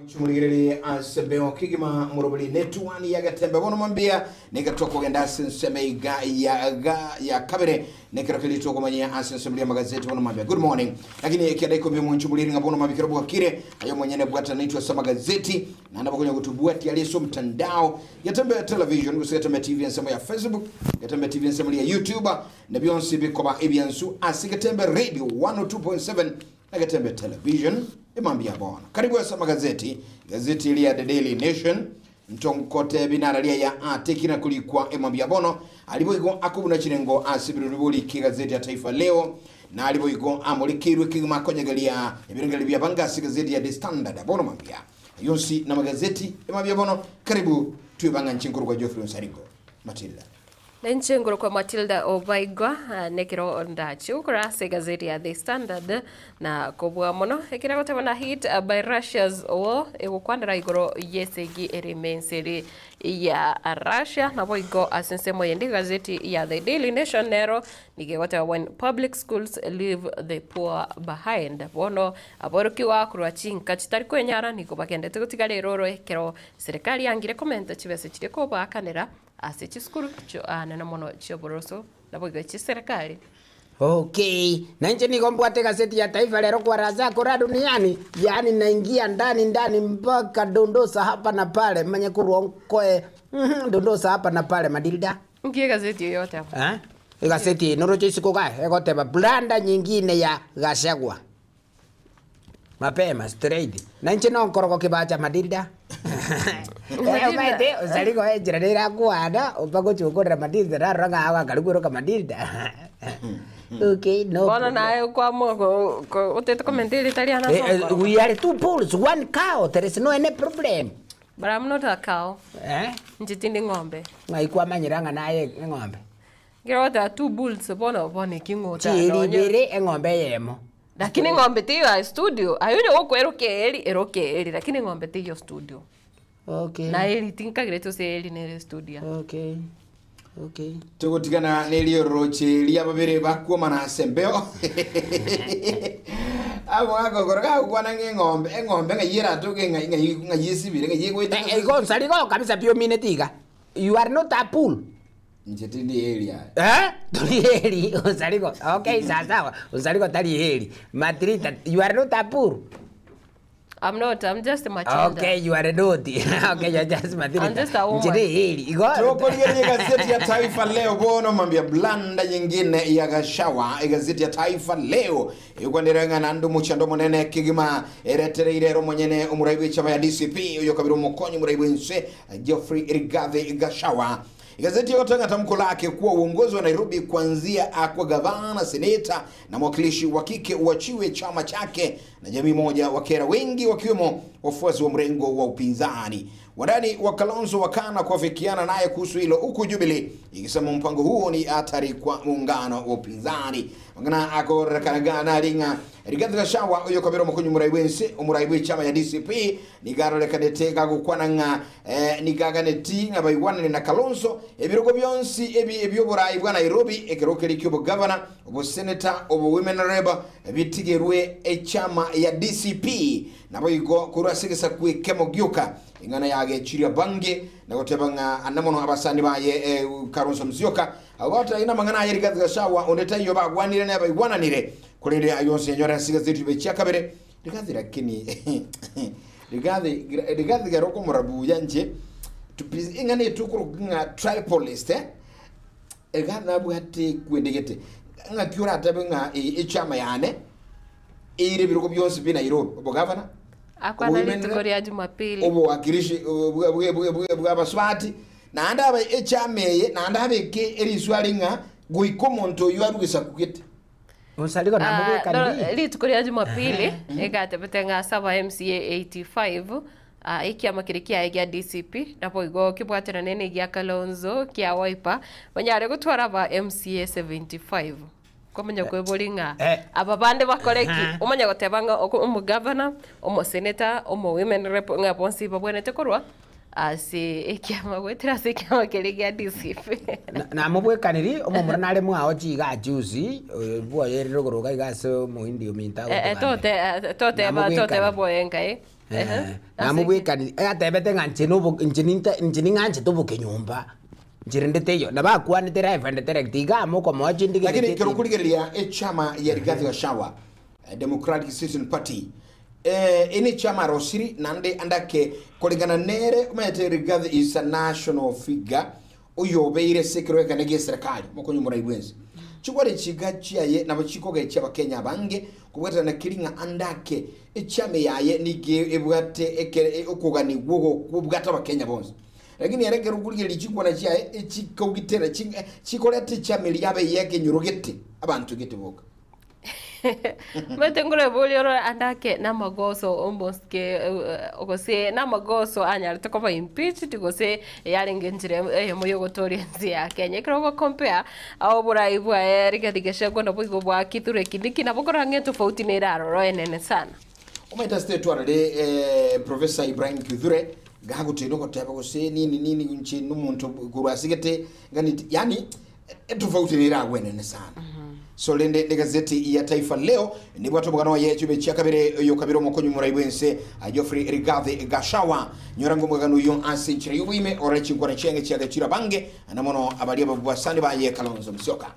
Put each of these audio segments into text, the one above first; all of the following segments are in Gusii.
Morigererie ase mbeo kegima moroberi netuani ya getembe bono mambia niga tokogenda ase ensemo iga ya ga ya kabere nekero keria tokomanyia ase ensemo ya magazeti bono mambia good morning lakini ekianda ikomi omonche omoriri ng'a bono mambia kero bwakire aye omonyene bwatanetwe ase amagazeti naende bakonya gotobwatia aria ase omtandao getembe television gose getembe tv ensemo ya facebook getembe tv ensemo ya youtube na bionsi bikoba ebiansu ase getembe radio 102.7 na Getembe Television emambia bono. Karibu ase amagazeti, gazeti eria The Daily Nation ntonkotebi nararia ya atekina korikwa emambia bono ari boigo akobuna chirengo ase ebirori boriki egazeti ya Taifa Leo na ari boigo amorekeirwe kegima akonyegeria ebirengererio bia bange ase egazeti ya The Standard bono mambia ayonsi na magazeti emambia bono karibu twebang'a nche nkorokwa Geoffrey Onsarigo Matilda. Ninche ngorokwa Matilda Obaigwa, nekero ndache gokora ase egazeti ya The Standard na kobua mono ekero egoteba na hit by Russia's war egokwanera igoro y'esegi ere ime ense ere ya Russia naboigo ase ensemo eyende egazeti ya The Daily Nation nero nigo egoteba when public schools leave the poor behind bono aborokigwa korwa chinka chitari kwenyara nigo bagendete gotiga rero oro ekero serikali yangire komenta chibesa chiria kobaakanera Ase chisukuru anene mono chi'oboroso, naboigo chi'eserekari. Okay, na inche nigo mbwate egaseti ya Taifa Leo kwa Razak ora duniani, yaani naingia ndani ndani mpaka dondosa hapa na pale, manye korwa nkoe mhm, dondosa hapa na pale Madilda. Nki egaseti eye egoteba? Eh? Egaseti eye noroche isiko igaa egoteba blunder nyingine ya Gachagua. Mapema straight. Na inche nonkorogo kibacha Matilda. Eh, omanyete osari goa enchera nere akwana mpaka oche gokorera Matilda narora ng'a ago akari kweroka Matilda. Okay, no Bono problem. naye kwamua go- go- otete komenta erieta riane ase Eh, eh, okorogo. we are two bulls, one cow, there is no any problem. But I'm not a cow. Eh? Inche tindi ng'ombe. Ng'ai kwamanyera ng'a naye eng'ombe? Ekero ogoteba two bulls bono bono eki ng'o Chieri otaronye. ibere, eng'ombe eyemo. Lakini eng'ombe teiyo aye studio, aye onye gokweroka eeri, eroka eeri, lakini eng'ombe teiyo studio. Okay. Na eeri tinkagereti gose eeri nere studio. Okay. Okay. Togotigana nerioroche ria babere bakwomana ase embeo. Abwo gakokora gagokwana ng'a eng'ombe, eng'ombe ng'ai eratoke ng'ai ng'ai ng'ai esibire ng'ai egoeta. Eh, igo nsari igo kabisa pi omineti iga. You are not a bull. Inche tindi heri aye. Eh? Tori heri osarigo. Okay, sawa sawa. Osarigo tari heri. Matrita, you are not a bull. I'm not, I'm just Matilda. Okay, you are not. okay, you are just Matilda. I'm just a woman. Inche ne heri. Igo. Tokorigereria gazeti ya Taifa Leo bono mambia blanda nyingine ya Gashawa egazeti ya Taifa Leo egokwanera ng'a naende omochando omonene kegima eretereire ere omonyene omorai bw'echama ya DCP oyo kabere omokonyi omorai bw'ense Geoffrey Rigathi Gashawa Igazeti egotanga tamko lake kuwa uongozi wa Nairobi kuanzia kwa gavana, seneta na mwakilishi wa kike uachiwe chama chake na jamii moja wakera wengi wakiwemo wafuasi wa mrengo wa upinzani. Wandani wa Kalonzo wakana kuafikiana naye kuhusu hilo huku Jubilee ikisema mpango huo ni hatari kwa muungano wa upinzani. Mangana akorekanagana ringa Rigathi Gachagua oyo kabera omokonyi omorai bwense omorai bw'echama ya DCP nigarorekanete gagokwana ng'a eh, nigaganeti ng'a baigwanane na Kalonzo ebirogo bionsi ebi eby'oborai bwa Nairobi ekero keria ki'obogavana oboseneta obo women rep bitigerwe echama ya DCP naboigo korwa ase egesaku ekemo gioka eng'ana yagechiria bange na goteba ng'a ande mono abasani baye eh, Kalonzo Musyoka abwo bagoteba ng'a namang'ana aye Rigathi Gachagua onde taiyo bagwanire na baigwananire Korende ayio onsi enyore ase egazeti ribe chia kabere, Rigathi lakini Rigathi Rigathi gero okomora buya inche to be ing'ana etokoroka ng'a tripolist eh, Rigathi nabwate ekwende gete, ng'aki oratebe ng'a eh, echama yane eire ebirogo bionsi pi Nairobi, obogavana, Akwana obowomen rituko rep, ria Jumapili. obowakilishi bwa- bwa- bwa- bwa- bwa abasubati, naende abe echama eye naende abeke eriswari ng'a goika omonto oyio arwe gesaku gete. Osarigo Ah, namobwekaniri. no, rituko ria Jumapili egatebete ng'a ase aba MCA 85 ah, ekiama keria kiaye gia DCP naboigo kebwatanane na egia Kalonzo kia Wiper banyare gotwara aba MCA 75 kwamanya kwebori ng'a Eh. aba bande bakore ki Aha. omanye goteba ng'a oko- omogavana omoseneta omowomen rep ng'a bonsi babwenerete korwa Ase ekiama goetera ase ekiama keria gia DCP. Namobwekaniri omomura nare mwao chiga juzi oyo bwoyerire ogoro iga iga ase omohindi ominto Eh, eh, agotogambera. tote- toteba Namobwekani. toteba bwoye nkai. Ehe. Namobwekani atebete ng'a inche nobo inche ninte inche ning'anchete obokenyomba, inche rende teiyo. Nabo akwanete live and direct iga amo okomoa Lakini chindigereti ekero okorigereria echama ya Rigathi Gachagua, Democratic Citizen Party, eh, ene echama arosiri naende ande ake koreng'ana nere omanyete Rigathi is a national figure oyo obeire ase ekerogo ekene gie eserekari mokonye omorai bwensi. Chikware chiga chiaye nabo chikogechia abakenya abange kobwatana keri ng'a ande ake echama yaye nigo ebwate ekere okoganigwa ogokwo abakenya bonsi. Lakini ere ekero okorigereria chikwana chiaye echikogitera chikoreta echama eria yabe eyekenyoro gete abanto gete boka. Omanyete nkoreba ore ande ake namagoso omosike gose namagoso anyarete koba impeached gose yarenge enchera eyemo ya ogotoria ense ya Kenya. Ekero ogo compare oborai bwaye Rigathi Gachagua nabo igo bwa Kithure Kindiki nabo okorora ng'a etofauti nere aroro enene sana. Omanyete ase tetwarire Professor Ibrahim Kithure gagotenda ogoteba gose nini nini inche nomonto korwa ase gete ngani yaani etofauti nere agwo enene sana. So rende negazeti ya Taifa Leo nibwate omogano oye chibe chia kabere oyo kabere omokonyi omorai bwense Geoffrey Rigathi Gachagua nyora ngo omogano oyo ase enchera y'oboime ore chinkwana chiange chiagechire abange na mono abaria ababwasani baye Kalonzo Musyoka.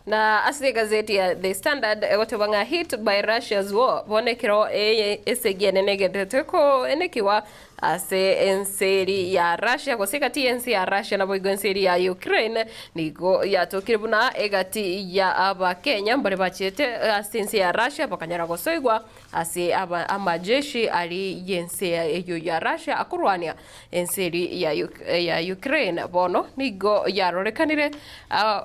Na ase egazeti ya The Standard egoteba ng'a hit by Russia's war bono ekero eye esegi enene egenderete koenekiwa ase ense eri ya Russia gose egati y'ense ya Russia naboigo ense eri ya Ukraine nigo yatokire buna egati ya abakenya mbare bachete ase ense ya Russia bakanyara gosoigwa ase aba amajeshi ari y'ense eyo ya Russia akorwania ense eri ya ya Ukraine bono nigo yarorekanire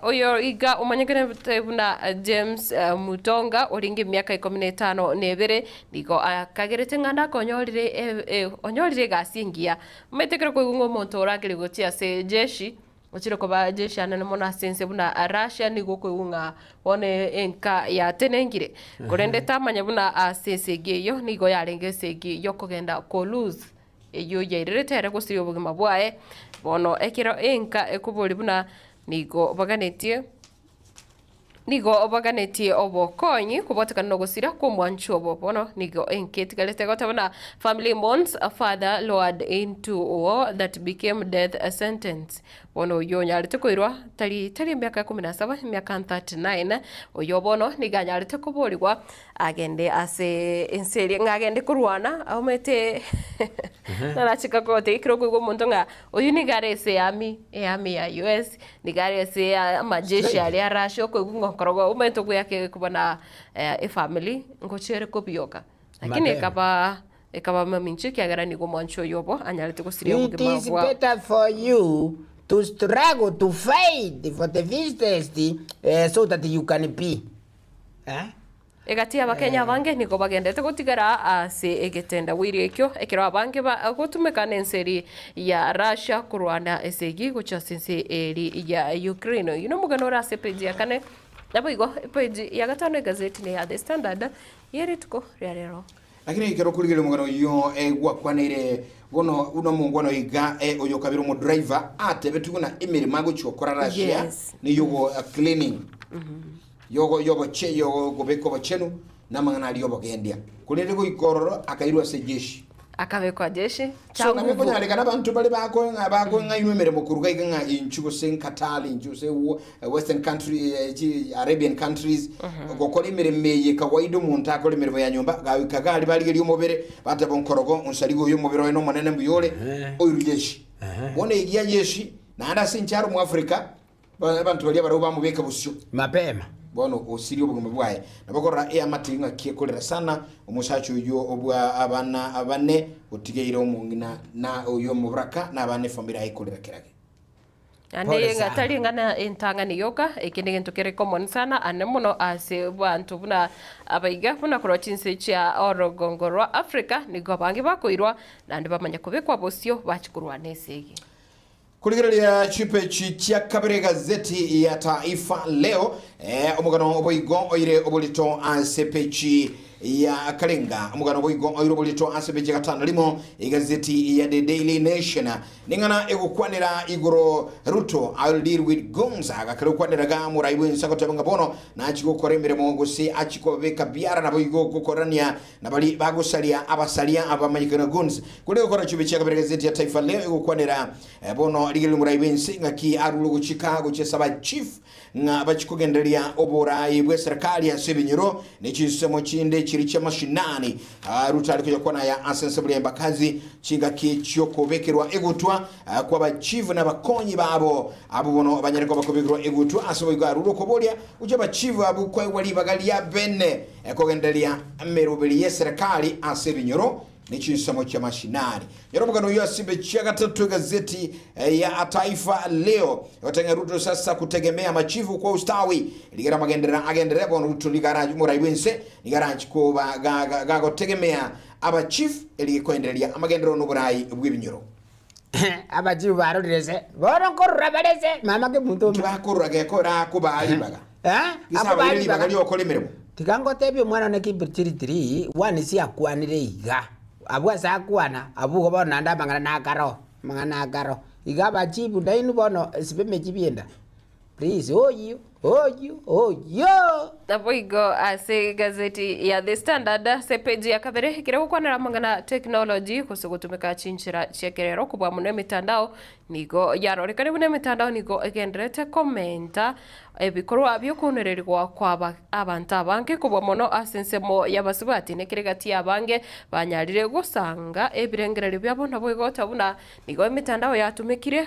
oyo iga omanyekanete buna James Mutonga oringe emiaka 12 nigo akagerete ng'a nakonyorire onyorire egasi engiya omanyete ekero koigwa ng'a omonto orakire gochia ase jeshi ochire koba jeshi anene mono ase ense buna Russia nigo okoigwa ng'a bono enka yatenengire korende tamanya buna ase esegi eyo nigo yarenge esegi yokogenda ko lose eyo yairerete ere gosiria obogima bwaye bono ekero enka ekobori buna nigo baganetie nigo baganetie obokonyi kobwatekana na ogosira kwa omwancho obo bono nigo enka etigarete goteba buna family mourns a father lured into war that became death sentence bono oyo onyarete koirwa tari tari emiaka 17 emiaka 39 oyo bono nigo anyarete koborigwa agende ase ense eria ng'a agende korwana aomete narachika kogotebi ekero okoigwa omonto ng'a oyo nigo are ase earmy earmy ya US nigo are ase amajeshi aria Russia okoigwa ng'a okorogo omanyete ogoyake koba na efamily ngochere kobioka lakini Mapema. ekaba ekaba mamincha ekiagera nigo omwancho oyo obo anyarete gosiria It obogima is bwabo. better for you to struggle to fight for the fittest so that you can be. Eh? Egati y'abakenya abange nigo bagendete gotigara ase egetendawiri ekio ekero abange bagotumeka na ense eri ya Russia korwana esegi gochia ase ense eri ya Ukraine. Oyio nomogano ore ase epeji ya kane naboigo epeji ya gatano egazeti ne ya The Standard ye rituko ria rero. Lakini ekero okorigereria omogano oyio gwakwaneire bono buna omongwana oiga oyo okabere omodriver atebetwe buna emeremo agochia gokora Russia niyogo cleaning yogo yoboche yogobeka obochenu na amang'ana aria obogendia korende goika ororo akairwa ase ejeshi. Akabekwa jeshi So cha nabo nguvu. ekonyarekana abanto bare bako bakong'ainwa emeremo koruga iga ng'a inchu gose Qatar inchu gose western country Arabian countries gokora emeremo eye kawaida omonto akore emeremo ya nyomba gaika gari barigeria omobere bateba onkorogo onsarigo oyo omobere oye nomonene mbuya ore oirwe jeshi. Bono egia jeshi naende ase inche aro omoafrica abanto baria barabwo bamobeka bosio. Mapema. Bono osirie obogima bwaye. Nabo korora eamate ng'aki ekorera sana omosacha oyio obwa abana bane otigeire omong'ina na oyo omoboraka na abana efamiri aye ekorera kerage. Ande Pole ng'a sana. tari ng'ana entang'ani yoka eke negento kere common sana ane mono ase banto buna abaiga buna korwa chinse chia orogongo rwa Africa nigo abange bakoirwa naende bamanya kobekwa bosio bachi korwana esegi. Kurigereria chipechi chia kabere gazeti ya Taifa Leo omogano oboigo oire oborito ase pechi ya Karenga. Omogano boigo oire oborito ase epeji ya gatano rimo egazeti ya The Daily Nation. Ning'ana egokwanera igoro Ruto I'll deal with goons agakera gokwanera ga omorai bwense agoteba ng'a bono nachi gokora emeremo gose achi kobabeka biara naboigo gokorania na bari bagosaria abasaria abamanyekana goons. Kore gokora chibe chia kabere gazeti ya Taifa Leo egokwanera bono rigereria omorai bwense ng'aki arure gochika gochesa aba chief ng'a bachikogendereria oborai bwe serikali ase ebinyoro ne chinsemo chinde chiri chia mashinani. Ruto are koyakwana aya ase ensemo ya Embakasi chingaki chiokobekerwa egutwa kwa abachief na abakonyi babo abwo bono banyare koba kobekerwa egutwa ase boigo arure okoboria gochia abachief abwo kwaigwa ribaga ria bene kogendereria emeroberi ye serikali ase ebinyoro ne chinsemo chia mashinani. Nyora omogano oyio ase chia gatato egazeti ya Taifa Leo otenga Ruto sasa kutegemea machifu kwa ustawi ligera amagenderera agenderere bono Ruto niga omorai bwense niga aranchi koba gagotegemea abachief erige koendereria amagenderero na oborai bwa ebinyoro. Abachief barorire se bono nkorora bare se mama ke muntu Nki bakorora gekora akobaa ribaga? Eh? Gese Akobaa abaire ribaga ribaga. riokora emeremo. Tiga ngotebie omwana one Kipchirchir, one ase akwanire iga, abwo ase akwana, abwo igo bono naende amang'ana nakaro, amang'ana akaro. Iga abachief nainwe bono siba emechie bienda, please oyio, oyio, oyio! Naboigo ase egazeti ya The Standard ase epeji ya kabere ekere gokwanera amang'ana technology gose gotumeka chinchera chi'ekerero kobua mono emetandao nigo yarorekane buna emetandao nigo egendererete komenta ebikorwa bi'okounererigwa kwa abanto abange kobua mono ase ensemo y'abasubati nekere gati y'abange banyarire gosanga ebirengererio biabo naboigo goteba buna nigo emetandao yatumekire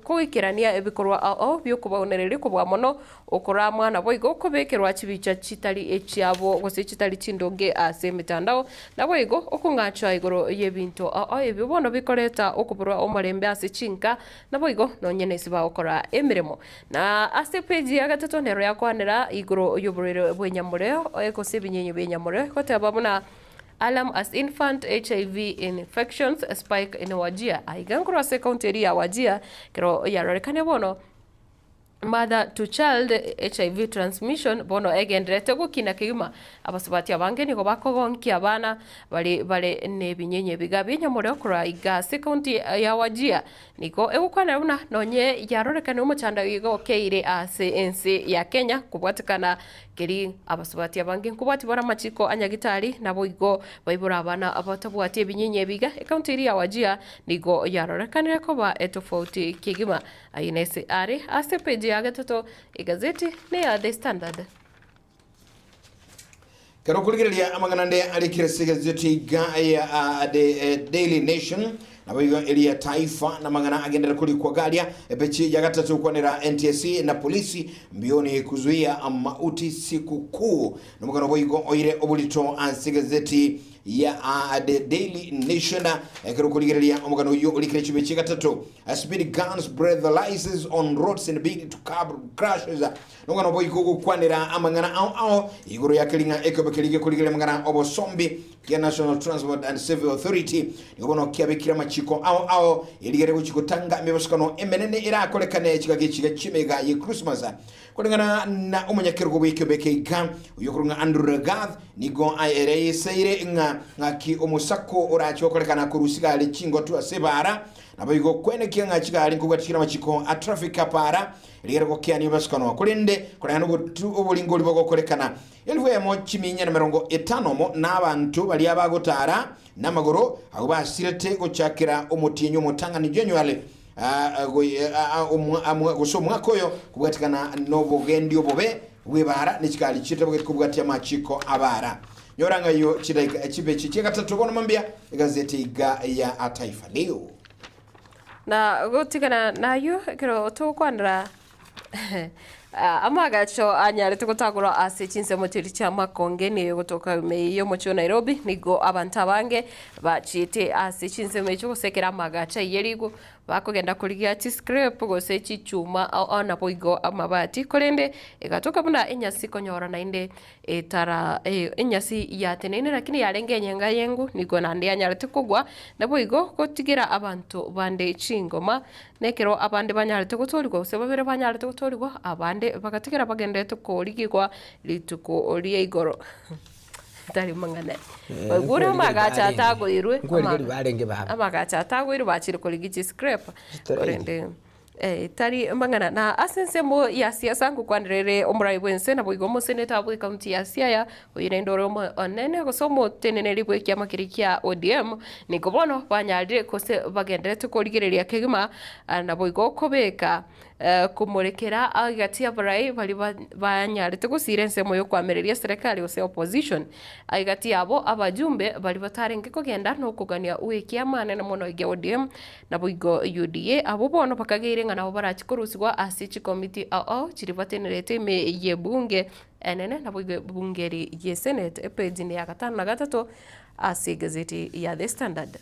koikerania ebikorwa ao bi'okobaunereria kobua mono Okoramwa naboigo kobekerwa chibicha chitari echiabo gose chitari chindonge ase emetandao, naboigo okong'achwa igoro y'ebinto ao ebio bono bikoreta okoborwa omorembe ase chinka, naboigo nonye nesi bagokora emeremo. Na ase epeji ya gatato nero yakwanera igoro y'oborwaire bw'enyamoreo gose ebinyenyo bi'enyamoreo egoteba buna Alarm as infant HIV infections spike in Wajir. Aiga nkorwa ase ekaunti eria ya Wajir ekero yarorekane bono. Mother to child HIV transmission bono egendererete gokina kegima. Abasubati abange nigo bakogonkia abana bare bare nebinyenye ebiga bi'enyamorero korwa iga ase ekaunti ya Wajir. Nigo egokwanera buna nonye yarorekane omochando iga okeire ase ense ya Kenya kobwatekana keri abasubati abange nkobwati bare amachiko a nyagitari naboigo baibora abana batabwati ebinyenye ebiga ekaunti eria ya Wajir nigo yarorekanire koba etofauti kegima. Ayio nese are ase epeji ya gatato egazeti neya The Standard. Kero okorigereria amang'ana ande arikire ase egazeti iga ya The Daily Nation naboigo eria Taifa namang'ana agenderere korikwa garia epeji ya gatato gokwanera NTSA na polisi mbioni kuzuia mauti siku kuu nomogano boigo oire oborito ase egazeti ya The Daily Nation ekero okorigereria omogano oyio orikire chibe gatato Speed guns breathalyzers on roads in bid to curb crashes nomogano boigo gokwanera amang'ana ao ao igoro ya kering'a ekebe keria gekorigereria amang'ana obosombi kia National Transport and Safety Authority nigo bono kiabekire amachiko ao ao erigere gochi gotanga emebasukano emenene erakorekane chigaki chiga chiemega ye Christmas Koreng'ana na omonyakerogo bw'ekeombe eke iga, oyio okorwa ng'a Andrew Ragath, nigo aereiseire ng'a ng'aki omosako orache gokorekana korwa chigari chingotu ase ebaara, naboigo kwenekia ng'a chigari nkobwatia chire amachiko a traffic a paara, rigere gokeania obasukanwa. Korende koreng'ana oboringori bogokorekana, elifu eyemo chiminya na emerongo etano omo nabanto baria bagotara namagoro, abwo basirete gochakera omotienyi omotang'ani January, Gose omwaka oyo kobwatikana nobogendi obobe bw'ebaara ne chigari chitabogeti kobwatia amachiko abaara. Nyora ng'a eyio chidaika chibe chia gatato bono mambia egazeti iga ya Taifa Leo. Na gotigana nayio ekero togokwanera Amaagacho anyarete gotagorwa ase chinsemo chiria chi'amakonge nigo gotoka ime y'omochie o Nairobi, nigo abanto abange bachiete ase chinsemo echio gose ekero amaagacho aiyerigwe bakogenda korigia chiscrape gose chichuma ao naboigo amabati korende egatoka buna enyasi konyora naende etara enyasi yateneine lakini yarenge enyenga yengu nigo naende yanyarete kogwa naboigo gotigera abanto bande chingoma Na ekero abande banyarete gotoorigwa, gose babere banyarete gotoorigwa, abande bagatigara bagendererete korigigwa rituko ria igoro. Tari mang'ana. Baigure amagacho atagoirwe. Nkwerigeria barenge baba. Amagacho atagoirwe bachire korigia chiscraper. Straight. Korende eh, tari mang'ana na ase ensemo ya siasa ngokwanerere omorai bwense naboigo omoseneta bwe county ya Siaya oyo naende ore omonene gose omoteneneri bw'ekiama keria kia ODM nigo bono banyarire gose bagendererete korigereria kegima naboigo kobeka Komorekera egati y'abarai baria banyarete gosiira ensemo y'okoamereria eserekari gose opposition. Egati yabo abajumbe baria batarenge kogenda nokogania gw'ekiama anene mono egia ODM naboigo UDA abwo bono bakageire ng'a nabo barachi korusigwa ase chikomiti ao ao chiria batenerete ime y'ebunge enene naboigo ebunge eri y'esenate epage ne ya gatano na gatato ase egazeti ya The Standard.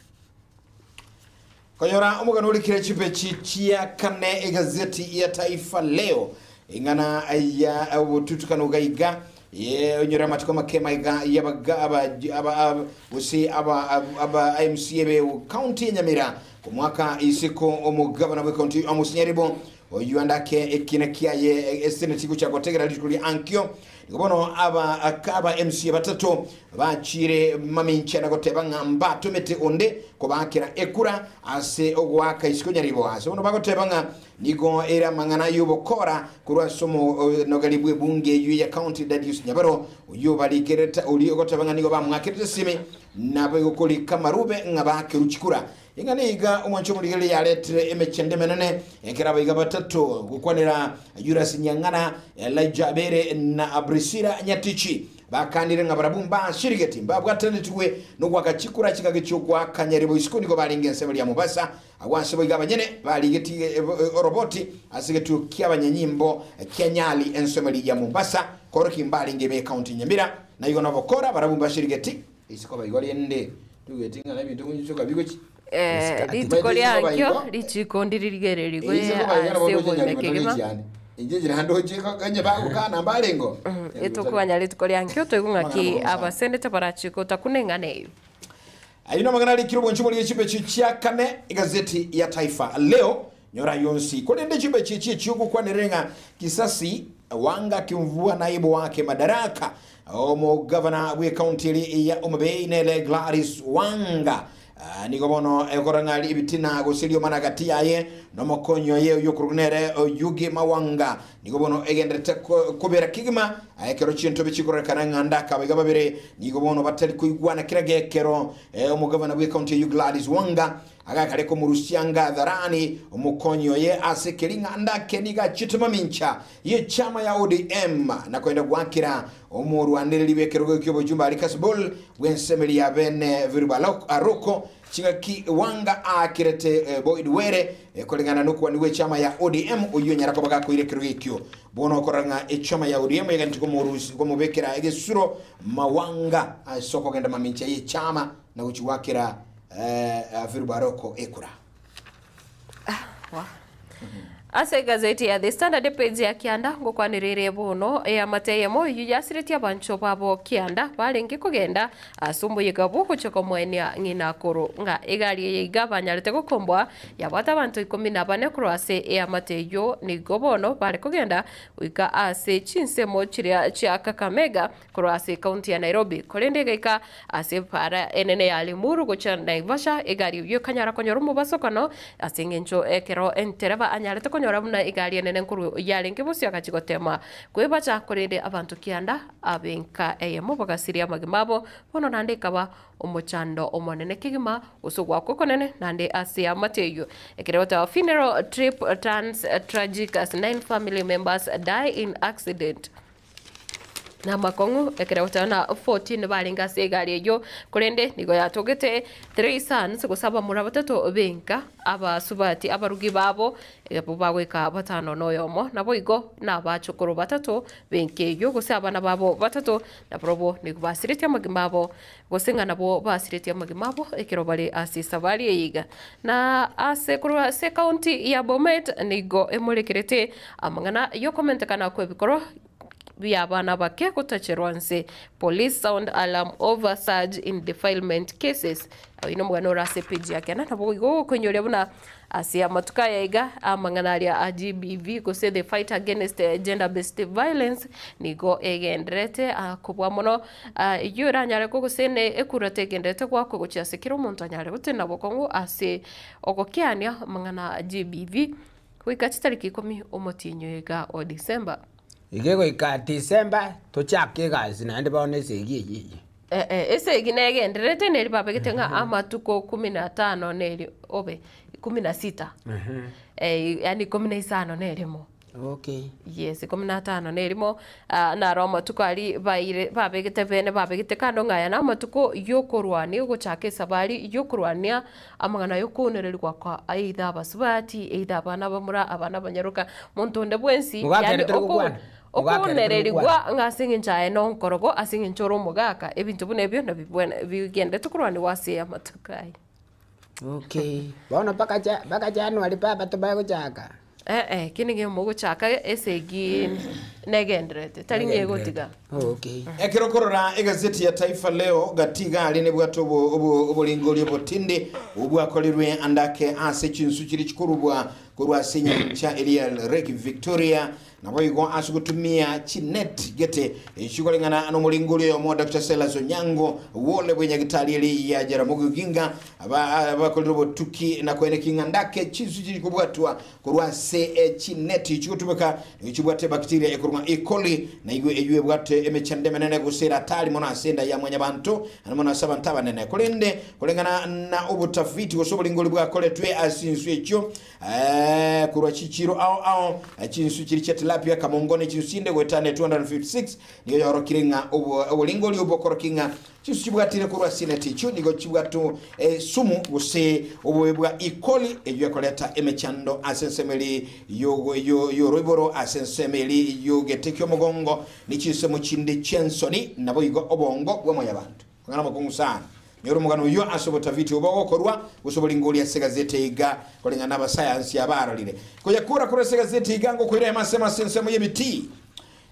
Konyora omogano orikire chimbechi chia kane egazeti ya Taifa Leo ing'ana ya obotutukano gaiga onyore amatuko make maiga yabaga aba aba gose aba aba MCA be county ya Nyamira komwaka isiko omogabana bwe county Amos Nyaribo oyio andake ekina kiaye eseneti gocha gotegera rituko ria ankio. Nigo bono aba aba MCA batato bachire mamincha na goteba ng'a mbatomete onde kobaakera ekura ase ogoaka isiko nyaribo. Ase bono bagoteba ng'a nigo ere amang'ana y'obokora korwa ase omonogeri bw'ebunge eyio ya county Dadius Nyabaro oyio barikerete oria ogoteba ng'a nigo bamwakerete esimi naboigo korika amarube ng'a baakerwe chikura. Ing'ana iga omwancho omorigereria yaretire emechando emenene, ekero abaiga batato gokwanera Yudasi Nyang'ana, Elijah Abere na Priscilla Nyatichi bakanire ng'a barabwo mbasirigeti mbabwatanetigwe nogoaka chikura chingaki chi'ogoaka nyaribo isiko nigo barenge ensemo ria Mombasa agwo ase boigo abanyene barigeti oroboti ase egetuo ki'abanyanyimbo kia Nyali ensemo eria ya Mombasa koorokia mbarenge ime y'ecounty Nyamira naigo nobokora barabwo mbasirigeti Isiko baigo rende tugeti ng'a nebinto gochichoka bigochi. Eh, rituko riankio richiko ndirigererigwe Isiko baigo nabo ase ndoche oboime nyarimo kegima. torechi ande. Inche nchera ndoche onye bagokana mbarengo. Etokoganya rituko riankio toigwe ng'aki Amang'ana makongu sana. abasenete barachie gotakuna eng'ana eyio. Ayio namang'ana arikire obwancho boria chimbechi chia kane egazeti ya Taifa Leo nyora yonsi. Korende chimbechi echi echiogokwanerera ng'a Kisasi Wanga Kimvua naibu wake Madaraka Omogavana bw'ecounty eri ya Homa-Bay nere Gladys Wanga nigo bono ekorora ng'a ebitina gose riomana gati yaye nomokonyi oye oyokorokwa nere Oyugi Mawanga nigo bono egendererete kobera kegima ekero chintobe chikororekana ng'a ndaka abaiga babere nigo bono batari koigwana kera gekero omogavana bw'ecounty eyio Gladys Wanga Agakare komorusia anga hadharani omokonyi oye ase kering'anda ake nigo achiete mamincha y'echama ya ODM na koenda goakera omorwanereri bw'ekerogo ki'obochumba aria Kasibul bw'ensemeri ya bene Viruba Aroko chingaki Wanga aakerete Boyd Were koreng'ana nokwani gw'echama ya ODM oyio onyara koba gakoira ekerogo ekio. Bono okorora ng'a echama ya ODM eganeti komobekera egesuro Mawanga ase okogenda mamincha y'echama na gochia goakera Virubaroko ekura. Ase egazeti ya The Standard epage ya kianda ngokwanera ere bono eamate eyemo eyio yasiretie abancho babo kianda barenge kogenda ase omoyega bw'ogochia komoenia ng'ina koro ng'a egari eye iga banyarete gokomboa yabwate abanto ikomi na bane korwa ase eamate eyio nigo bono bare kogenda goika ase chinsemo chiria chia Kakamega Korwa ase ekaunti ya Nairobi, korende egaika ase epaara enene ya Limuru gochia Naivasha, egari eyio ekanyara konyora omobasokano ase engencho ekero entereba anyarete konyora buna egari enene nkorwa yarenge bosio agachia gotema kwebacha korende abanto kianda ab'enka eyemo bagasiria amagima abo bono naende ekaba omochando omonene kegima gose ogwakwa okonene naende ase eamate eyio. Ekero egoteba funeral trip turns tragic as nine family members die in accident. Namakong'u, ekero goteba na 14 barenge ase egari eyio, korende nigo yatogete three sons, gose abamura batato benka, abasubati abarugi babo, abwo bagoika batano na oyomo, naboigo nabachokoro batato benka eyio, gose abana babo batato, nabarobwo nigo basiretie amagima abo, gose ng'a nabwo basiretie amagima abo ekero bare ase esabari eye iga. Na ase korwa ase ekaunti ya Bomet nigo emorekerete amang'ana yokomentekana kw'ebikorwa bi'abana bake gotacherwa nse, Police sound alarm over surge in defilement cases. Oyio nomogano ore ase page ya kenda nabo igo okoinyoria buna Ase amatuko aya iga, amang'ana aria a GBV gose the fight against gender based violence nigo egendererete kobua mono eyio eranyare gose ne ekura tegendererete goakwa gochia ase kera omonto anyare gotenena bokong'u ase ogokeania amang'ana a GBV goika chitariki ikomi omotienyi iga o December. Iga egoika December tochake egasi naende bono esegi eyio eyio. Eh, esegi negendererete neri babegete ng'a amatuko kumi na tano neri obe kumi na sita eh, yaani ikomi na isano na erimo. Okay. Yes, ikomi na tano na erimo ah, naro amatuko aria baire babegete bene babegete kando ng'a aya namatuko yokorwania ogochaka esabari yokorwania amang'ana yokounererigwa kwa either abasubati, either abana abamura, abana abanyaroka, monto onde bwensi Mogakere yaani tari oko gokwana. Mogakere tari Okounererigwa gokwana. ng'a ase eng'encho aye nonkorogo, ase eng'encho ore omogaka, ebinto buna ebio nabibwene bigenderete korwanigwa ase amatuko aya. Okay. Bono mpaka ja mpaka January baba tobae gochaka. Eh eh, eki nigo mogochaka esegi negendererete, tari ng'a egotiga. Okay. Ekero okorora egazeti ya Taifa Leo gati iga aria nebwate obo- obo- oboringori obotindi obwakorirwe ande ake ase chinsu chiria chikorubwa korwa ase enyancha eria ya Lake Victoria Naboigo ase gotumia chinet gete chikoreng'ana nomoringori oyomo Doctor Silas Onyango Wole bw'enyagitari eri ya Jaramogi Oginga abakorire obotuki na koeneki ng'a ndake chinsu chiri kobwatwa korwa ase chinet chigotumeka nigo chibwate bacteria ekorwa E. coli na igo eyio ebwate emechando emenene gose ere hatari mono ase enda ya mwanyabanto naende mono ase abanto abanene korende koreng'ana na obotafiti gose oboringori bwakoretwe ase chinsu echio Korwa chichiiro ao ao, chinsu chiria chia tilapia, kamongo, ne chinsu chinde goetania 256 nigo yaorokire ng'a oboringori obwo bokorokia ng'a chinsu chibwatire korwa ase eneti echio nigo chibwate esumu gose obobe bwa E. coli eyio ekoreta emechando ase ensemo eri y'oroiboro, ase ensemo eri y'egete ki'omogongo, ne chinsemo chinde chi'ensoni, naboigo obongo bwa mwanyabanto. Amang'ana amakong'u sana. Nyora omogano oyio ase obotafiti obo ogokorwa gose oboringori ase egazeti eye iga, koreng'ana n'abasayansi abarorire. Koyakora korwa ase egazeti iga ngokoira emase ase ensemo y'ebitii.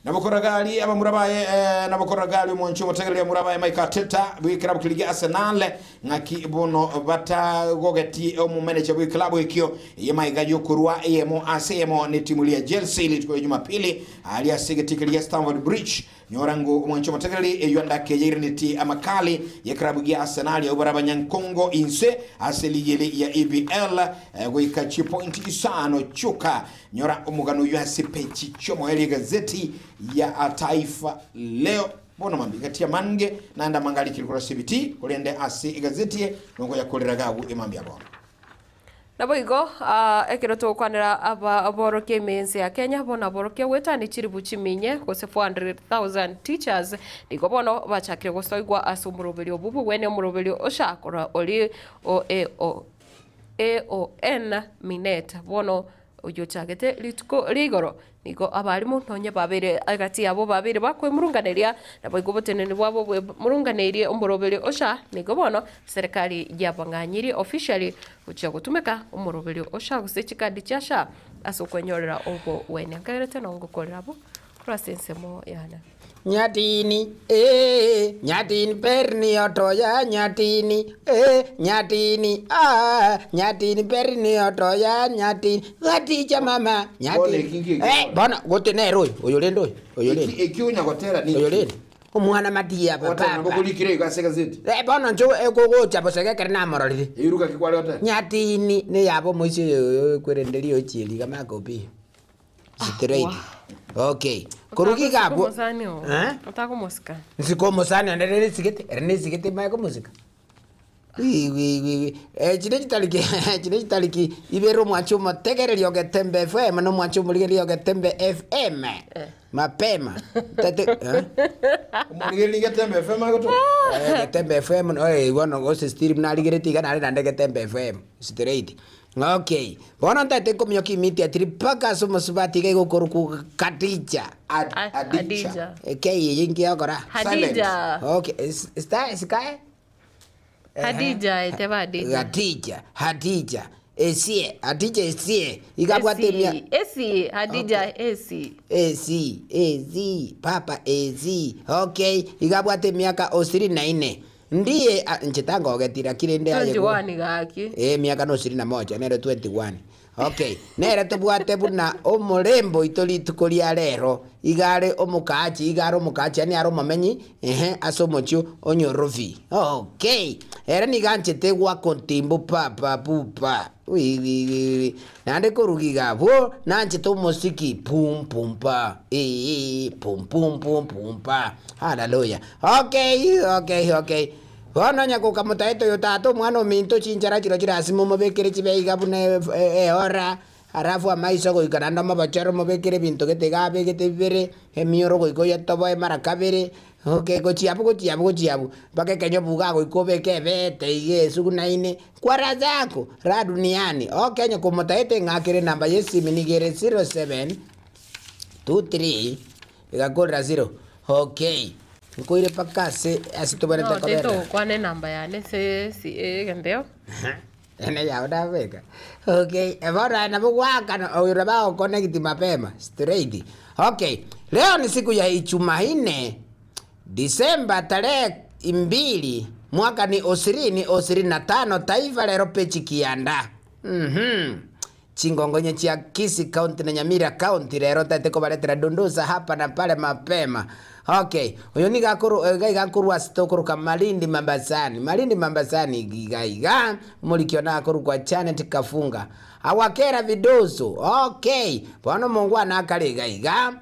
Nabo gari abamura baye nabo gari omonche omotegereri abamura baye Mikel Arteta bw'ekerabu keria gia Arsenal ng'aki bono batagogeti omomenecha bw'ekelabu ekio eye maiga y'okorwa eyemo ase eyemo n'etimu eria ya Chelsea rituko ria Jumapili aria ase egetii keria gia Stamford Bridge. Nyora ng'o omwanche omotegereri eyio andake yairaneti amakali y'ekerabu gia Arsenal abwo bare abanyankongo inse ase eligi ere ya EPL goika chipointi isano chioka. Nyora omogano oyio ase peji chi'omoerio egazeti ya Taifa Leo. Bono mambia gati amange naende amange arikire korwa ase ebitii, korende ase egazeti eye nogoyakorera gagwo emambia bono. Naboigo, ekero togokwanera aborokia ime y'ense ya Kenya, bono aborokia goetania chilifu chiminye gose 400,000 teachers nigo bono bachakire gosoigwa ase omoroberio obwo bogwenia omoroberio ocha korwa oria o AO AON Minet bono oyio ochagete rituko ria igoro. Nigo abalimu nonya babeire egati yabo babeire bakwemurunganeria, naboigo oboteneneri bwabo bwemurunganeirie omoroberio ocha, nigo bono serikali yabang'anyirie officially gochia gotumeka omoroberio ocha gose chikadi chia SHA ase okwenyorera obogwenia. Nkairete nongo korera abwo korwa ase ensemo yane. Nyatini eh, nyatini berni otoya nyatini eh, nyatini ah, nyatini berni otoya nyatini gaticha mama Bono nyatini eki nki eh, bono gote nere oyo oyo rende oyo oyo rende Eki eki onya gotera oyo niki? rende omwana matiya Ogotera nabo papa korikire igo ase egazeti. eh, bono ncho ekogocha bosege ekere namororire Eiruka ki kware gotera? nyatini neyabo omoisia oyo oyo ekwerende riochieri iga makobi Straight. Okay. Koruga iga abwo. Otakomosani oo. Eh? Otakomosika. Nsike omosani onde ere nesigete, ere nesigete mae komosika. Wi wi wi wi. Eh, chire chitariki chire chitariki ibere omwanchi omotegereri o Getembe FM na omwanchi omorigereria o Getembe FM. Mapema. Tete eh? Omorigereria Getembe FM agotoka? Eh, Getembe FM no eh bono gose still buna arigeretie iga nare naende Getembe FM. Straight. Okay, bono ntaete nkominyoka immediately mpaka ase omosubati iga igokorokwa Khadija. Ad, A- Adija. Adija. K eye inki egokora? Hadija. Okay, is- sta- sikae? Hadija eteba Hadija. Khadija, Hadija, esie, Hadija esie, iga abwate emia Esi, esi, Hadija esi. AC, AC, papa AC, okay, iga abwate emiaka osiri na ine. Ndiye a inche tangogeti lakini rende aye bo 21 gaki. Eh, miaka no ishirini na moja nere 21 okay nere tobwate buna omorembo oito rituko ria rero iga are omokaachi iga are omokaachi yaani are omomenyi ehe ase omochie o Nyorobi okay ere nigo anchete goaka ontimbu pa pa pu pa wi wi wi wi naende koruga iga abwo nanchete omosiki pum pum pa eeh pum pum pum pum pa hallelujah okay okay okay. Bono onye gokamotaete oyo tata omwana ominto chinchara chiria chirasime omobekere chibe iga buna eora, alafu amaiso goika naende omobochere omobekere ebinto gete iga abegete bibere, emioro goika oyetoboe mara kabere, okay gochia abwo gochia abwo gochia abwo, mpaka ekenyobu iga goika obeke ebete iga esugunaine, kwa raha zako, raha duniani, okay onye komotaete ng'akere enamba ya esimi nigo ere 07 23 Egakorera zero. Okay. Nkoire mpaka ase ase tobwenerete No, tete kobera. ogokwana enamba yane ase esi egenteo. Ene yao nabeka. Okay, bono aye nabo gwakana oyo nabo agoconnect mapema straight. Okay, leo ni siku ya Ijumanne, Disemba tarehe mbili mwaka ni ishirini ishirini na tano Taifa Lero peji kianda. Mhm. Chingongo chia Kisii County na Nyamira County rero ntaete kobaretera dundusa hapa na pale mapema. Okay, oyo nigo akoru iga iga akorwa ase tokoroka Malindi Mambasani. Malindi Mambasani iga iga omoriki one akorokwa Janet Kafunga. Awakera Vidoso. Okay, bono omongwana akare iga iga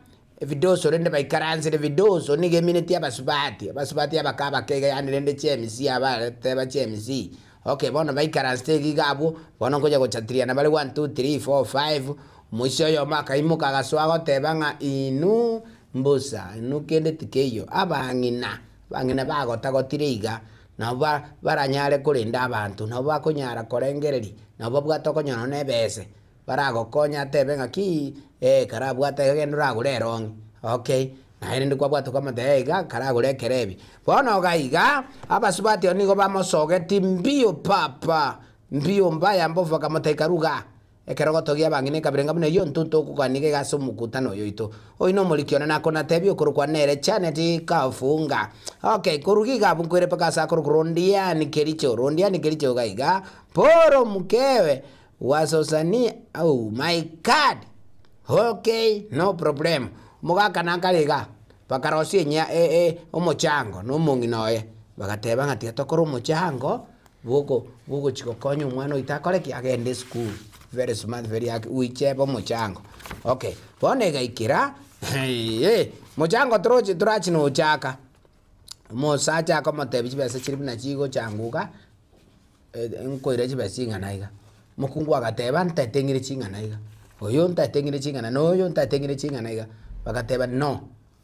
evidoso rende baikaransire evidoso nigo emineti abasubati, abasubati abake abake iga yaani rende chiMC abareteba chiMC. Okay, bono baikaransete iga iga abwo, bono nkonya gochatiriana bare one, two, three, four, five, omoisia oyomo akaimoka agasoa agoteba ng'a inwe mbosa, inwe kende tikeiyo, abang'ina, abang'ina bagotagotire iga, nabo ba baranyare korenda abanto, nabo bakonyara korengereria, nabo babwate okonyora nonya na ebese, Baragokonye atebe ng'a ki, eh, karabwate iga genda oragore erong'i, okay. Naye rende kwabwate kwamotebia iga, karagore ekerebi. Bono iga iga, abasubati abwo nigo bamosogeti mbio papa, mbio mbaya mbofu bakamotebia karue igaa. Ekero ogotogia abang'ina ekabira ng'a buna eyio intwe ntokogania iga ase omokutano oyo oito. Oyio nomoriki one nakonatebia okorokwa nere Janet Kafunga. Okay, korwa iga abwo nkoire mpaka ase akorokwa Rondiani Kericho, Rondiani Kericho iga iga, Paul mkewe Gwasosania oh my God okay no problem omogaka nakare igaa bakarosia enya omochango na omong'ina oye bagateba ng'a tiga tokore omochango bwoko bwogochia gokonya omwana oito akore ki agende esukuru very smart very active goicheba omochango okay bono egaikera mochango toroche torachi nochaka omosacha akomotebia chibesa chiria buna chigochanguka. Nkoira chibesa ching'ana iga. Omokungu agateba ntaete ng'ire ching'ana iga, oyo ntaete ng'ire ching'ana na oyo ntaete ng'ire ching'ana iga. Bagateba no,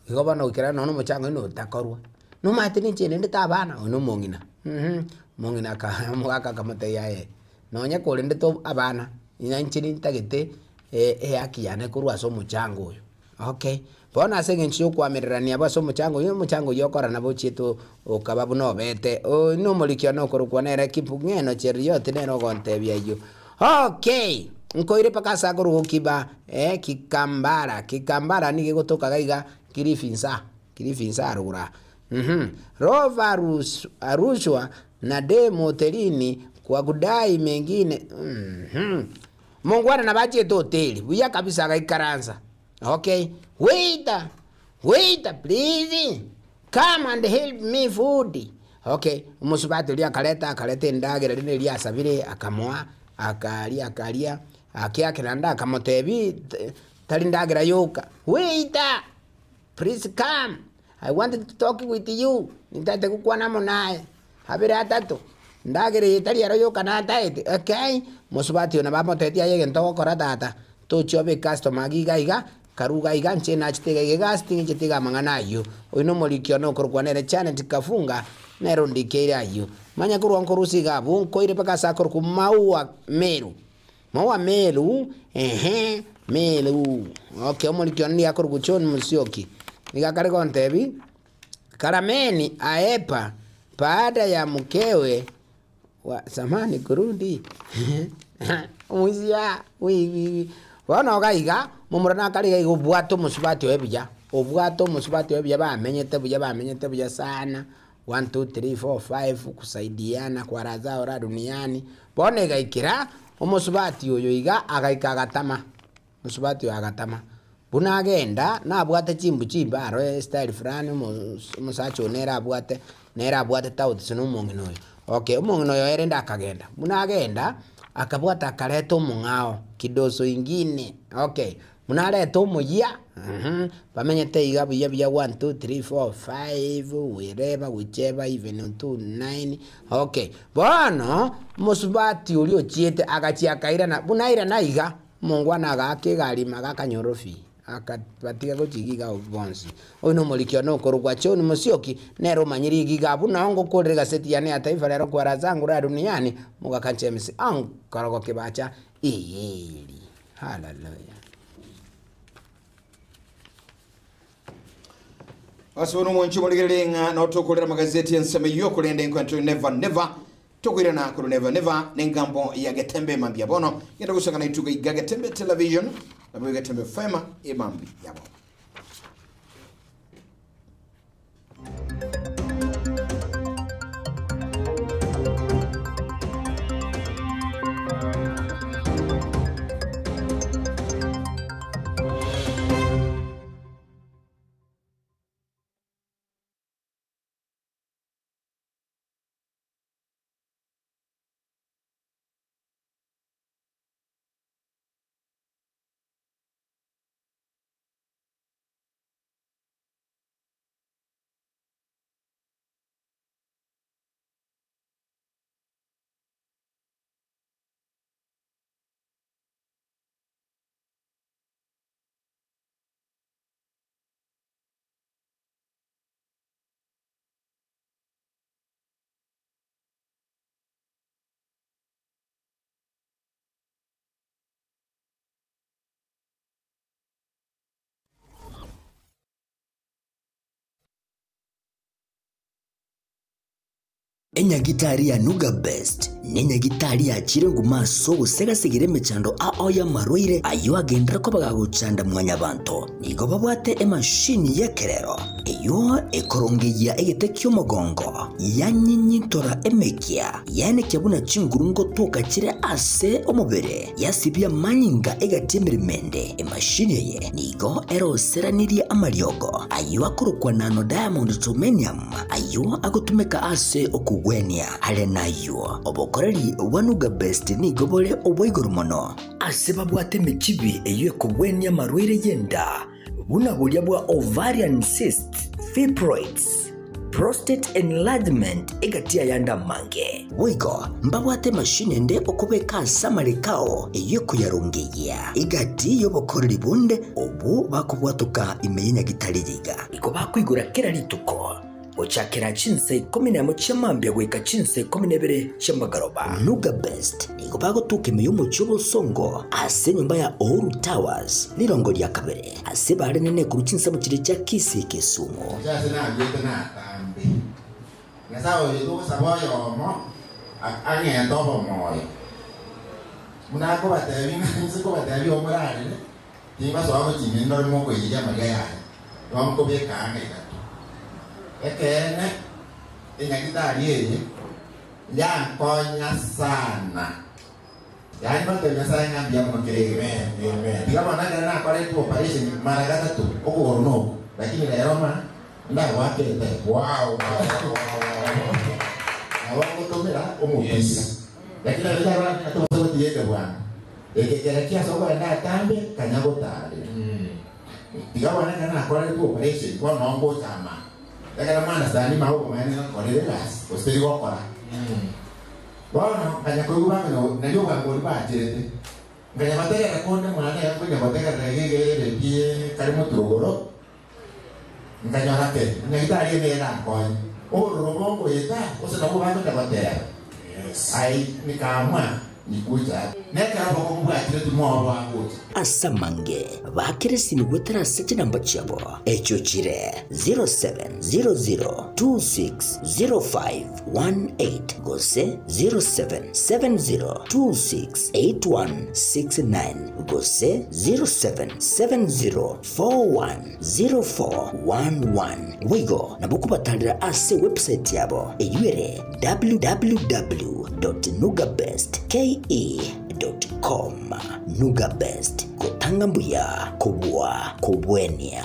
igo bono goikera nonya omochango oyio notakorwa. Nomanyete ninche nindete abana, oyo na omong'ina mh, omong'ina aka omogaka akamotebia aye, nonye korendete abana, inche nintagete ehaki yane korwa ase omochango oyo. Okay, bono ase eng'encho y'okoamererania abwo ase omochango oyio, omochango oyio okora nabo ochiete okaba buna obete. Oyio nomoriki one okorokwa nere Kipng'eno Cheruiyot nere ogontebia ayio. Okay, nkoire mpaka ase akorokwa Kiba eh Kikambara, Kikambara nigo egotoka iga iga Kilifi inse aa, Kilifi inse aa rogoro aa mh. Rover arushwa na demu hotelini kwa kudai mengine mh. Omongwana nabo achiete hoteli buya kabisa agaikaransa okay waiter waiter please come and help me food okay omosubati oria akareta akareta endagera rinde riria asabire akamoa akaria akaria akeake naende akamotebia tari ndagera yoka waiter Please come, I want to talk with you, nintagete gokwana amo naye. Abere atato, ndagera eye tari ero yoka nataete, okay? Mosubati oyo nabo amotebetie aye egento ogokora tata, tochia obe ecustomer agi iga iga, karue iga iga, inche nachete iga iga egasi ting'incheti iga amang'ana ayio. Oyio nomoriki one okorokwa nere Janet Kafunga, nere ondikeire ayio. Manya korwa nkorusia iga abwo, nkoire mpaka ase akorokwa Maua Meru. Maua Meru, ehe, Meru. Okay, omoriki one nigo akorokwa John Musyoki. Nigo akare gontebia, Karameni aepa baada ya mkewe wa zamani kurudi omoisia wi wi wi. Bono iga iga, momura nakare iga iga obwate omosubati oye buya, obwate omosubati oye buya bamenyete buya bamenyete buya sana. One, two, three, four, five, kusaidiana kwa razao ra duniani. Bono egaikera omosubati oyo iga agaika agatama, omosubati oyo agatama. Buna agenda nabwate chimbu chimbe aro estyle fulani omos omosacha oyo nere abwate nere abwate tauti na omong'ina oyo. Okay, omong'ina oyo erende akagenda, buna agenda, akabwata akareta omong'ao kidoso ingine okay. Buna arete omoyia, uhum, bamenyete iga buya buya one, two, three, four, five, wereba gocheba even two, nine, okay. Bono, omosubati oria ochiete agachia akairana, buna airana iga, omongwana agaaka egari ime agakanyora ofi, akabatiga gochia iga iga abwo bonsi. Oyo na omoriki one okorokwa John Musyoki, nere omanyire iga iga abwo nao ngokorera egaseti yane ya Taifa Leo kwara zangu la duniani, mogaka James Onkorogo Kibacha, Iyeri. Haleluya. Ase bono omonche omorigererie ng'a notokorera amagazeti ensemo eyio korende nkwento never never tokoirana korwa never never nengambo ya Getembe mambia bono genda gosangana ituga iga Getembe television nabo Getembe FM emambi yabo. Enyagitari ya Nuga Best nenyagitari yachire nguma ase ogosegasegera emechando ao y'amarwaire ayio agenderere koba gagochanda mwanyabanto. Nigo babwate emashini y'ekerero eyio ekorongeyia egete ki'omogongo, yanyinyintora emekia, yaenekia buna chinguru ngotoka chire ase omobere, yasibia amanyinga egati emeremo ende. Emashini eye nigo eroseranirie amariogo ayio akorokwa nano diamond germanium ayio agotumeka ase okogwenia. Are nayio, obokoreri bwa Nuga Best nigo bore obwa igoro mono. Ase babwate emechibi eyio ekogwenia amarwaire y'enda, buna boria bwa ovarian cysts, fibroids, prostate enlargement egati y'ayande amange. Boigo mbabwate emashini ende okobeka ase amareko ao eyio ekoyarongeyia egati y'obokoreri bonde obwo bakobwatoka ime y'enyagitari eye iga. Nigo bakoigora kera rituko gochakera chinsa ikomi nemo chia mambia goika chinsa ikomi na ibere chi'amagoroba. Nuga Best nigo bagotoka ime y'omochie obosongo ase enyomba ya Uhuru Towers rirongo ria kabere ase barenene korwa chinsemo chiria chia Kisii Kisumu. Inche ase naruete natambe. Nyasae oyo togosaba oyomo ang'ente obomoyo. Buna akobatebia ng'a inse nkobatebia omorarere, tingosoa gochia ime ndore mokoiyeria amariga yaye, igo nkobeka ang'e igatwa. Ekeene, enyagitari eye yankonya sana. Yaani ngotebia Nyasae ng'a mbuya mono kera egento. Tiga bono ekero nakoretwe operation mara gatato, okogoro noko, lakini rero ma ndagoakere tebe. Nabo ngotomera omopira. Lakini nabo ekero tobasa gotiga eke bwango. Eke kera kiase okorenda atambe, kanya gotarera. Tiga bono ekero nakoretwe operation, bono noo ngocha ama. Ekero mwana sani mao obomaene ngakorire egasi, gose teri gokora. Bono nkanya koigwa bang'ina nario obwango boria bacherete, nkanya gotegerera konde mwane nkonya gotegerera iga iga eredio kare moturogoro, nkanyora ke nyagitari eye nigo erankonye. Obororo obo nkoeta, gose nabwo bagocha goteba. Ai nikaamua. Nikuja hapa. Nekero bokobwatire timwoboa gocha. Ase amange bakere esimi goetera ase chinamba chiabo, echio chire 0700260518 gose 0770268169 gose 0770410411. Boigo nabo okobatarera ase ewebsite yabo eyio ere www.nugabestke.com. Nugabest, gotanga mbuya kobua kobwenia.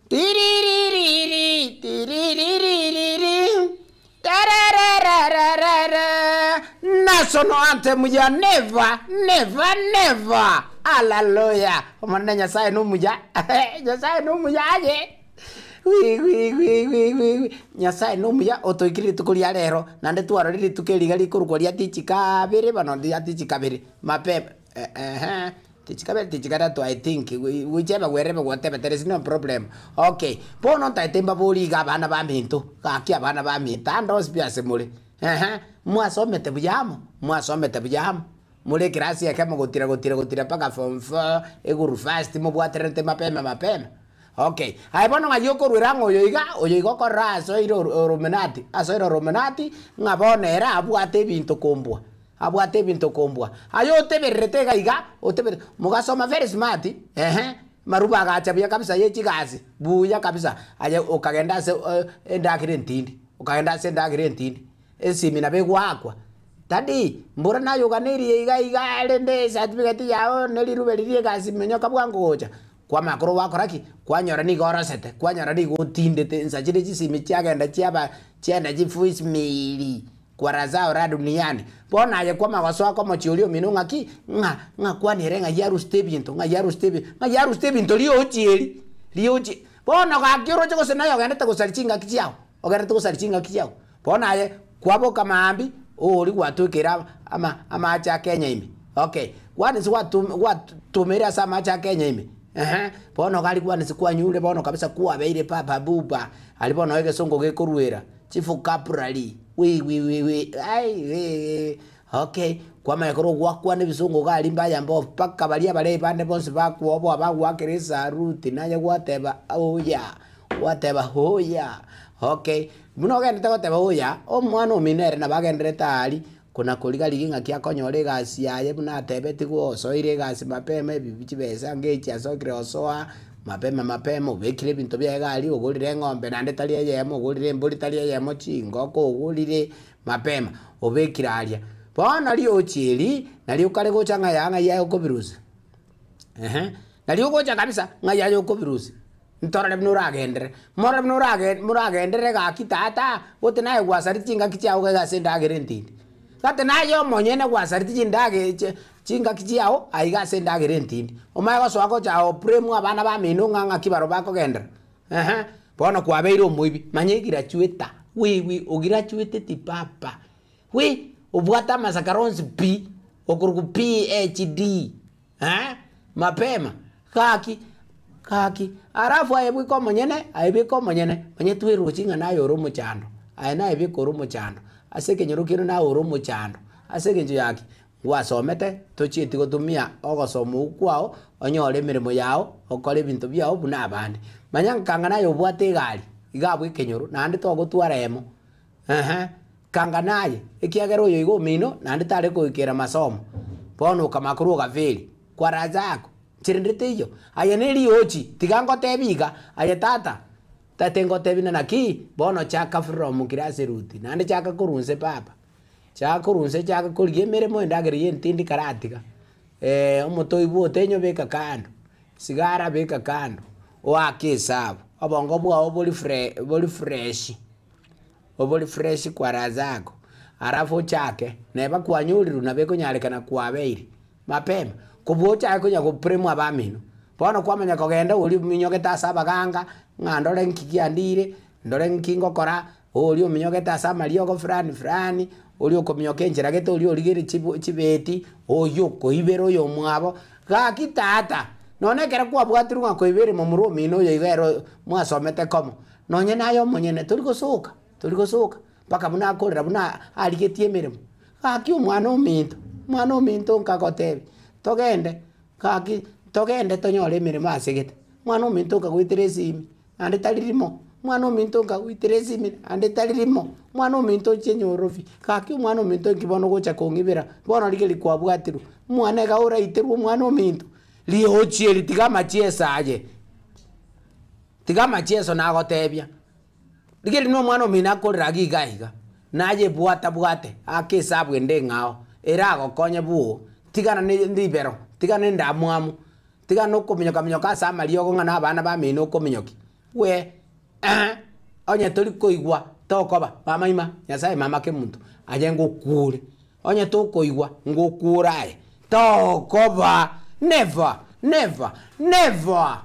Tiriririri, tiriririri, tararararara. National anthem ya never, never, never. Hallelujah. Omonene Nyasaye nomuya. Nyasaye nomuya aye. Wi, wi, wi, wi, wi, wi. Nyasaye nomuya otoikire rituko ria rero naende twarorire rituko eriga rikorokwa ria tichi kabere bono ria tichi kabere mapema ehe. Tichi kabere tichi kadato I think whichever wherever whatever there is no problem. Okay, bono ntaete mbabori iga abana baminto, gaki abana baminto ande onsi pi ase more. Ehe, mwasomete buya amo, mwasomete buya amo. More ekerasi ekemo gotira gotira gotira mpaka form four, eguru first mobwatererete mapema mapema. Okay, aye bono ng'ai okorwera ng'a oyo iga, oyo iga okorora asoire oromenati, asoire oromenati, ng'a bono ere abwate ebinto kombua. Abwate ebinto kombua. Aye otebererete iga iga, otebererete, mogasoma very smart, ehe, maruba agacha buya kabisa ye chigasi, buya kabisa, aye okagenda ase endagera entindi, okagenda ase endagera entindi, esimi nabo egoakwa, daddy, mbora nayoganeirie iga iga rende ecertificate yago ne rirube riria egasi minyoka bwango gocha. Kwamanya korwa gwakora ki? Kwanyora nigo orosete, kwanyora nigo otindete, insa chiria chisimi chiagenda chiaba chiaenda chivoicemail. Kwa razao ra duniani. Bono aye kwamanya gosoa komochie oria omino ng'aki? Ng'a, ng'a kwanere ng'ai arusete ebinto, ng'ai arusete ebi, ng'ai arusete ebinto riochi eri, riochi. Bono gaki oroche gose naye ogendete gosaria chingaki chiao, ogendete gosaria chingaki chiao. Bono aye, kwaboka maambia, oori gwatwekeire ama, ama, amache a Kenya ime, okay. Kwanisi gwatu gwatumeire ase amache a Kenya ime, ehe, bono iga aria kwanisi kwanyure bono kabisa kwabeire papa buba, aria bono egesongo gekoruera. Chifukapurari, wi wi wi wi ai wi okay, kwamanya korwa ogwakwana ebisongo iga aria mbaya mbobe mpaka baria abarei bande bonsi bakwoboa bagoakera esaruti naye gwateba oya, gwateba hoya, okay. Buna ogendete goteba oya, omwana omino ere nabo agenderete aria, kona koriga rigia ng'aki akonyora egasi yaye buna atebetigwe osoire egasi mapema ebibi chibesa ngechi asokire osoa, mapema mapema obekire ebinto biaye iga aria ogorire eng'ombe naende tari eyemo ogorire embori tari eyemo chingoko ogorire mapema obekire aria. Bono riochi eri nario okare gocha ng'a yaya ng'ai aye okobirusia ehe, nario ogocha kabisa ng'ai aye okobirusia. Ntorore buna oragenderere, morore buna orage moragenderere gaki tata, gose naye gwasareti chingaki chiao iga ase endagera entindi. Gati naye omonyene gwasareti chindage chi chingaki chiao aiga ase endagera entindi. Omanye gosoa gocha opremu abana bamino ng'a ng'aki barobwo bakogenderera, ehe, bono kwabeire omoibi, manya egirachueta, wi wi ogirachueteti papa, wi obwate amasakara onsi pi, okorokwa PHD. Eh, mapema, gaki, gaki, alafu aye bweka omonyene, aye bweka omonyene, onye twerochi ng'a naye ore omochando, aye naye bweka ore omochando, ase ekenyoro kende naye ore omochando, ase eng'encho ya ki? Gwasomete, tochieti gotumia ogosoma okwo kwao, onyore emeremo yao, okore ebinto biao buna abande. Manya nkanga naye obwate egari, iga abwo ekenyoro, naende togotwara emo. Ehe, kanga naye, ekiagera oyo iga omino, naende tare koikera masomo, bono okamanya korwa ogaferi, kwaransa ako, ncherende teiyo. Aye na eriochi, tiga ngotebi iga, aye tata, tata ngotebi na naki, bono chaka from class root, naende chaka korwa nse papa, chaka korwa nse chaka korigia emeremo endagera ya entindi karatiga, omotoibwa otenyo beka kando, sigara beka kando, oake esabu, obongo bwao bori fre bori fresh, obori fresh kwaransa ako, alafu ochake, neba kwanyorirwe nabo ekonyarekana kwabeire, mapema, kobua ochake konya gopremwa abamino. Bono kwamanya kogenda oria ominyogete ase abaganga, ng'a ndore nki kiandire, ndore nki ngokora, oria ominyogete ase amariogo fulani fulani, oria okominyoka enchera gete oria origere chibu chibeti, oywo okoibera oyo omwabo, gaki tata, nonye ekero kwabwatirwe ng'a koibere momura omino oyo iga ero mwasomete komo, nonye naye omonyene tori gosoka, tori gosoka, mpaka buna akorera buna arigetie emeremo. Gaki omwana ominto, omwana ominto nkagotebia, togende, gaki togende tonyore emeremo ase gete, omwana ominto nkagoitera esimi, naende tari rimo, omwana ominto nkagoitera esimi naende tari rimo, omwana ominto ochie nyorobi, gaki omwana ominto nki bono ogocha kong'ibera, bono rigerio kwabwatirwe, omwana iga oraiterwe omwana ominto, riochi eri tiga amachieso aye, tiga amachieso nagotebia. Rigereria na omwana omino akorera iga iga iga, naye bwata bwate, ake esabu ende eng'ao, eragokonye bwogo, tigana na ribero, tigana na endamwamu, tigana na okominyoka minyoka ase amariogo ng'a na abana bamino okominyokia, we eh, onye tori koigwa tokoba, mama ima, nyasaye mama kemunto, aye ngokure, onye tokoigwa ngokure aye, tokoba never, never, never.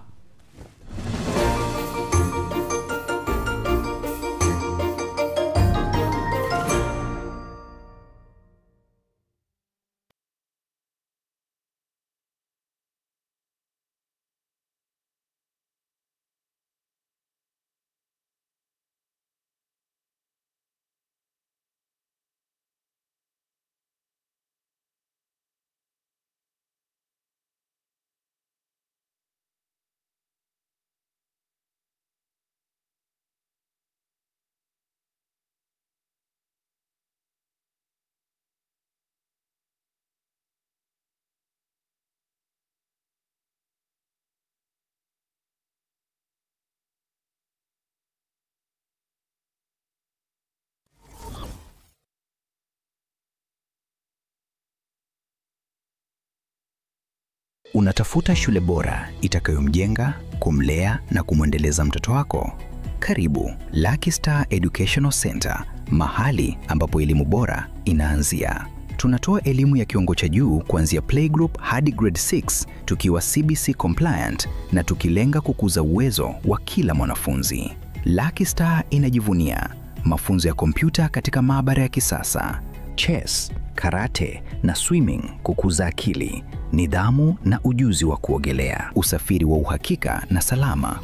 Unatafuta shule bora itakayomjenga, kumlea na kumwendeleza mtoto wako? Karibu Lucky Star Educational Center, mahali ambapo elimu bora inaanzia. Tunatoa elimu ya kiwango cha juu kuanzia playgroup hadi grade 6 tukiwa CBC compliant na tukilenga kukuza uwezo wa kila mwanafunzi. Lucky Star inajivunia mafunzo ya kompyuta katika maabara ya kisasa, chess, karate na swimming kukuza akili, nidhamu na ujuzi wa kuogelea, usafiri wa uhakika na salama.